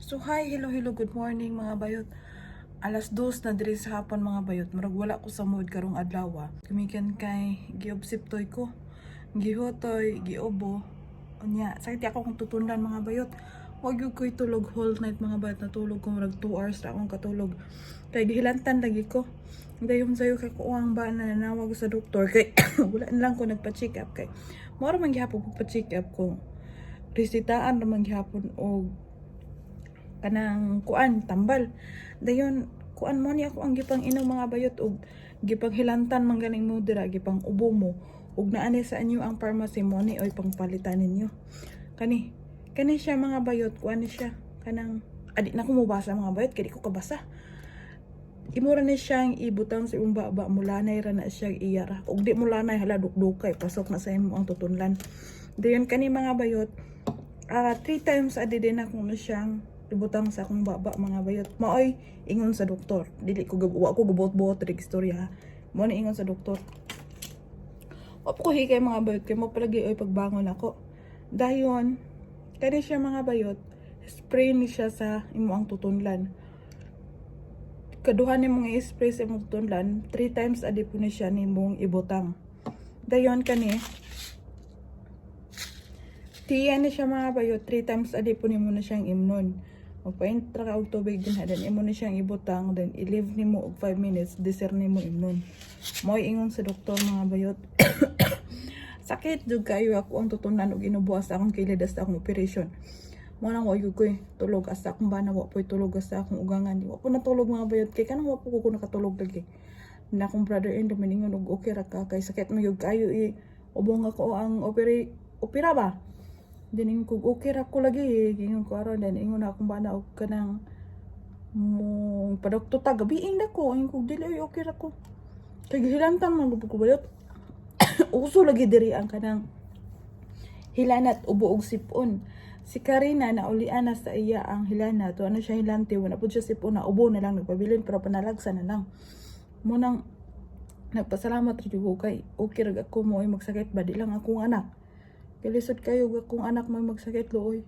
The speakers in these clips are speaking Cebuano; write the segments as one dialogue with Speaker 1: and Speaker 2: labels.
Speaker 1: So hi, hello, hello, good morning, mga bayot. Alas 2 na diri sa hapon, mga bayot. Murag wala ko sa mood karong adlaw. Gumikan kay giobsip toy ko. Gihotoy, giobo. Unya, sakit ako kung tutunlan, mga bayot. Wag gyud ko'y tulog whole night, mga bayot. Natulog ko murag 2 hours ra akong katulog. Kay gihilantan lagi ko. Dayon sayo kay kuang ba na nanawag sa doktor kay wala na lang ko nagpa-check up kay mao ra man gihapon ko pa-check up ko. Resitaan ra man gihapon og kanang kuan, tambal. Dayon kuan mo ni ako ang gipang inom, mga bayot, og gipang hilantan man ganing mo dira, gipang ubo mo ug naani sa inyo ang pharmacy mo ni oy pangpalitan ninyo. Kani kani siya, mga bayot, kuan ni siya kanang adi na ko mobasa, mga bayot, kay di ko kabasa. Imo ra ni siyang ibutang sa imong baba, mulanay ra na siya iya ra. Ug di mo lanay, hala, dukdukay, pasok na sa imo ang tutunlan. Dayon kani, mga bayot, three times a day din ako na siyang ibutang sa akong baba, mga bayot. Maoy ingon sa doktor. Dili ko wa ko gabot-bot rig istorya ha. Mao ni ingon sa doktor. Wa ko hikay, mga bayot, kay mo palagi oy pagbangon ako. Dayon kani siya, mga bayot, spray ni siya sa imo ang tutunlan. Kaduha nimong i-spray sa imong tutunlan, three times a day po ni siya nimong ibutang. Dayon kani tiya ni siya, mga bayot, three times a day po nimo na siyang imnon. Magpaintra ka og tubig din ha, then imo na siyang ibutang, then i-leave nimo og 5 minutes, deser nimo imnon. Mo'y ingon sa doktor, mga bayot. Sakit jud kayo ako ang tutunan og inubuas sa akong kilid sa akong operation. Mo nang wa gyud ko'y tulog asa akong bana, wa po'y tulog sa akong ugangan. Wa po natulog, mga bayot, kay kanang wa po ko nakatulog lagi. Na akong brother-in-law miningon og okay ra ka kay sakit mo gyud kayo i ubong ako ang opera opera ba. Then ingon ko, okay ra ko lagi. Ingon ko aron, then ingon na akong bana og kanang mo padokto ta gabiing na ko. Ingon ko, dili oy, okay ra ko. Kay gihilantan man gud ko, bayot. Uso lagi diri ang kanang hilanat, ubo og sipon. Si Karina naulian na sa iya ang hilanat. Wa na siya hilante, wala pud siya sipon na ubo na lang nagpabilin pero panalagsa na lang. Mo nang nagpasalamat ra jud ko kay okay ra ako mo ay magsakit ba, di lang akong anak. Kay lisod kayo ug akong anak mo magsakit luoy.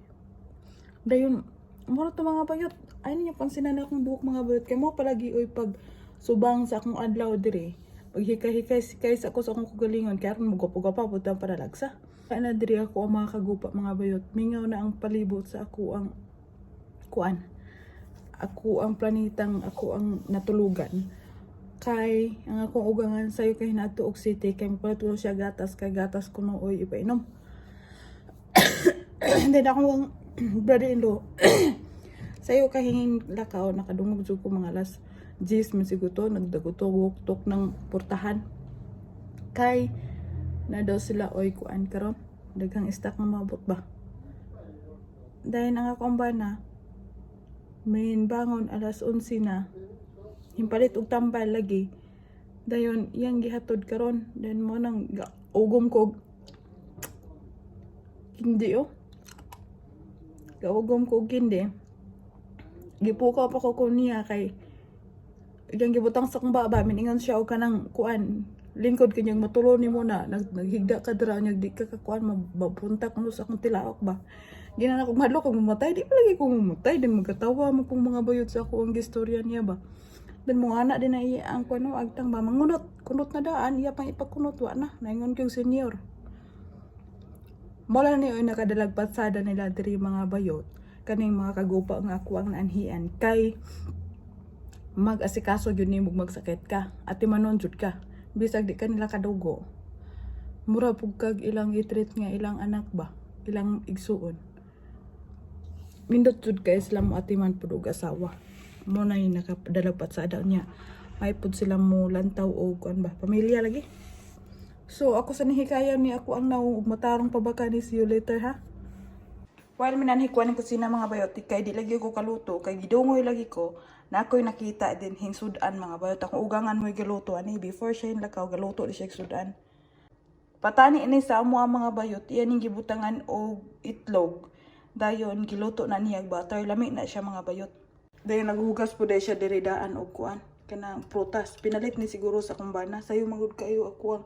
Speaker 1: Dayon mo to, mga bayot. Ay ninyo pansinan akong buhok, mga bayot, kay mo palagi oy pag subang sa akong adlaw diri. Paghikay-hikay kay sa ako sa akong kagalingon kay aron mo pa pud ang panalagsa. Kaya na diri ako ang mga kagupa, mga bayot. Mingaw na ang palibot sa ako ang kuan. Ako ang planetang ako ang natulugan. Kay ang akong ugangan sayo kay nato og city kay mapalit ko siya gatas kay gatas ko no oy ipainom. Then ako ang brother-in-law sayo kahingin lakaw, nakadungog jud ko mga alas 10 man siguro to, nagdaguto tok ng portahan kay na daw sila oy kuan karon daghang stock nga maabot ba. Dahil ang akong bana main bangon alas 11 na, himpalit og tambal lagi. Dayon iyang gihatod karon, then mo nang ugom ko og hindi oh gaugom ko og kindi, gipukaw pa ko niya kay iyang gibutang sa akong baba. Miningon siya og kanang kuan, lingkod kanyang matulo nimo na naghigda ka dira nya di ka kakuan, mapunta kuno sa akong tilaok ba. Ginan ako madlok kog mamatay, di pa lagi ko mamatay din. Magkatawa mo kung mga bayot sa ako ang gistorya niya ba. Then mo ana din na iya ang kuno agtang ba, mangunot kunot na daan, iya pang ipakunot, wa na naingon kog senior. Mola ni oy nakadalag patsada nila diri, mga bayot, kaning mga kagupa nga ako ang naanhian, kay mag-asikaso gyud nimo magsakit ka, ati manon jud ka bisag di ka nila kadugo. Mura pug kag ilang i-treat nga ilang anak ba, ilang igsuon. Nindot jud kay sila mo atiman pud og asawa. Mo na yung nakadalag patsada niya, may pud sila mo lantaw og kuan ba, pamilya lagi. So ako sa nihikayan ni ako ang naong ug matarong pa ba ka ni. See you later ha. While minanhikuan ng kusina, mga bayot, kay di lagi ko kaluto, kay gidungoy lagi ko, na ako'y nakita din hinsudan, mga bayot. Akong ugangan mo'y galuto, ani, before siya lakaw, galuto di siya sudan. Patani ini sa amo ang mga bayot, iyan yung gibutangan og itlog. Dayon, giluto na niya og butter, lami na siya, mga bayot. Dayon naghugas po dahil siya diri daan og kuan, kanang prutas. Pinalit ni siguro sa akong bana. Sayo magud kayo ako ang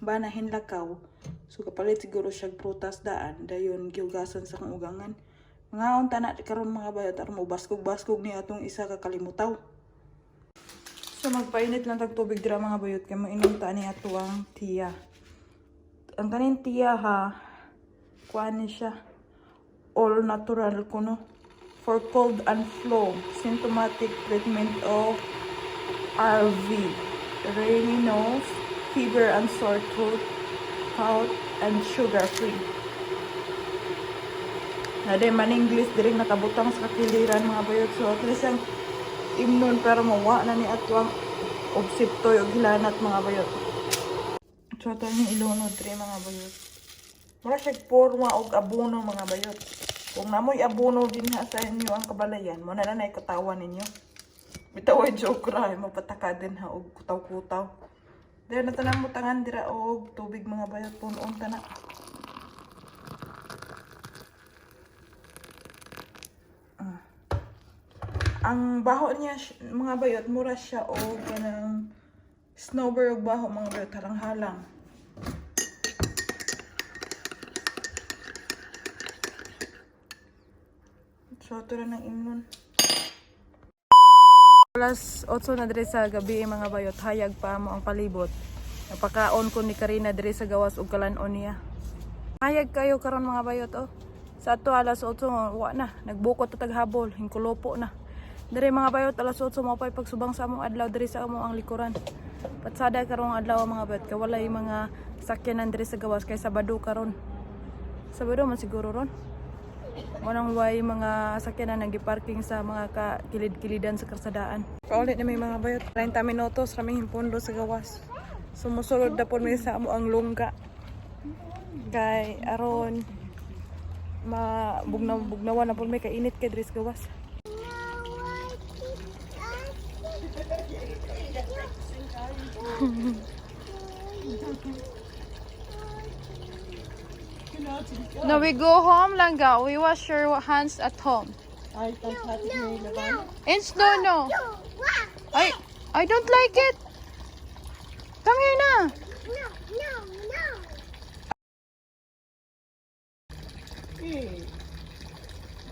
Speaker 1: bana hinlakaw. So kapalit siguro siya og prutas daan. Dayon gihugasan sa akong ugangan. Mga unta na karon, mga bayot, aron mo baskog-baskog ni atong isa ka kalimutaw. So magpainit lang tag tubig dira, mga bayot, kay moinom ta ni ato ang tiya. Ang kaning tiya ha, kuan ni siya. All natural kuno. For cold and flu, symptomatic treatment of RV, rainy nose, fever and sore throat, cough, and sugar free. Na di man English diri nakabutang sa kakiliran, mga bayot. So at least ang imnon pero mawa na ni ato ang obsiptoy og hilanat, mga bayot. So ato ni ilunod diri, mga bayot. Mura siya porma og abono, mga bayot. Kung namoy abono din ha sa inyo ang kabalayan, mo na na katawan ninyo. Bitaw ay joke ra, ay mapataka din ha og kutaw-kutaw. Dahil na tanan mo tangan dira og tubig, mga bayot, punon ta na. Ang baho niya mga bayot, mura siya og kanang snowberry og baho, mga bayot, halang-halang. So ato na ng imnon. Alas 8 na dire sa gabi, mga bayot, hayag pa mo ang palibot. Napakaon ko ni Karina dire sa gawas og kalan-on niya. Hayag kayo karon, mga bayot, oh. Sa ato alas 8 wa na, nagbukot ta taghabol, hingkulopo na. Dire, mga bayot, alas 8 mo pa'y pagsubang sa among adlaw dire sa among ang likuran. Patsada karong adlaw, mga bayot, kay walay mga sakyanan dire sa gawas kay Sabado karon. Sabado man siguro ron. Wanang way mga sakyanan nang parking sa mga kakilid-kilidan sa karsadaan. Paulit na may mga bayot. 30 minutos raming himpundo sa gawas. Sumusulod na po may sa amo ang lungga. Kay aron mabugnaw bugnawan na po may kainit kay diri sa gawas.
Speaker 2: No, we go home, Langga. We wash your hands at home. In snow, no. I don't like it. Come here na.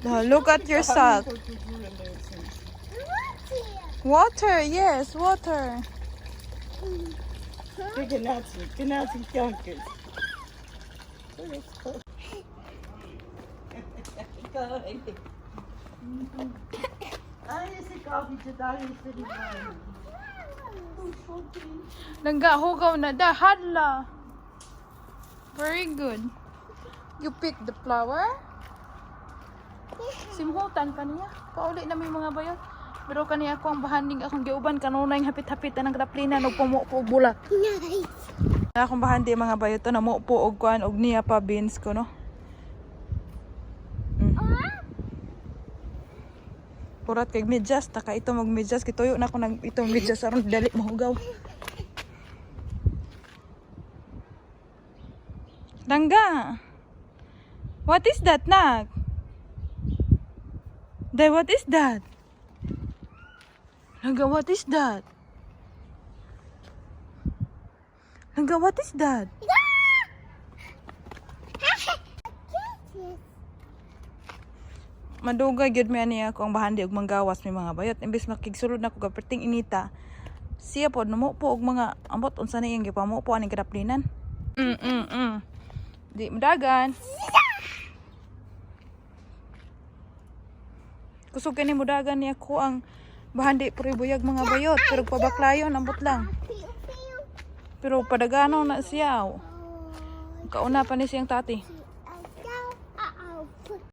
Speaker 3: No.
Speaker 1: Look at your sock. Water, yes, water.
Speaker 4: Genauso, genauso Junkers. Daar is de koffietje, daar is de wijn.
Speaker 2: Langga, hugaw na. Da, hadla. Very good. You pick the flower? Simhutan pa niya. Pauli na may mga bayot. Pero kani ako ang bahanding akong giuban kanunay hapit-hapit ang graplina no pumupo og bulak.
Speaker 3: Nice.
Speaker 1: Akong bahandi, mga bayot, to na mo po og kuan og niya pa beans ko no. Purat kay medyas, taka ito mag medyas, kituyo na ako nag itong medyas aron dali mahugaw. Langga. What is that, nak? Day, what is that? Langga, what is that? Langga, what is that?
Speaker 3: Yes.
Speaker 1: Madugay gyud mi ani ako ang bahandi og manggawas mi, mga bayot. Imbes makigsulod na ko gaperting inita. Siya pod numupo og mga ambot unsa na iyang gipamupo aning kadaplinan. Di mudagan. Kusog kini mudagan niya ko ang bahandi pero buyag, mga bayot, pero pabaklayon ambot lang.
Speaker 3: Pew, pew.
Speaker 1: Pero padagano na siya. Oh. Kauna pa ni siyang tati.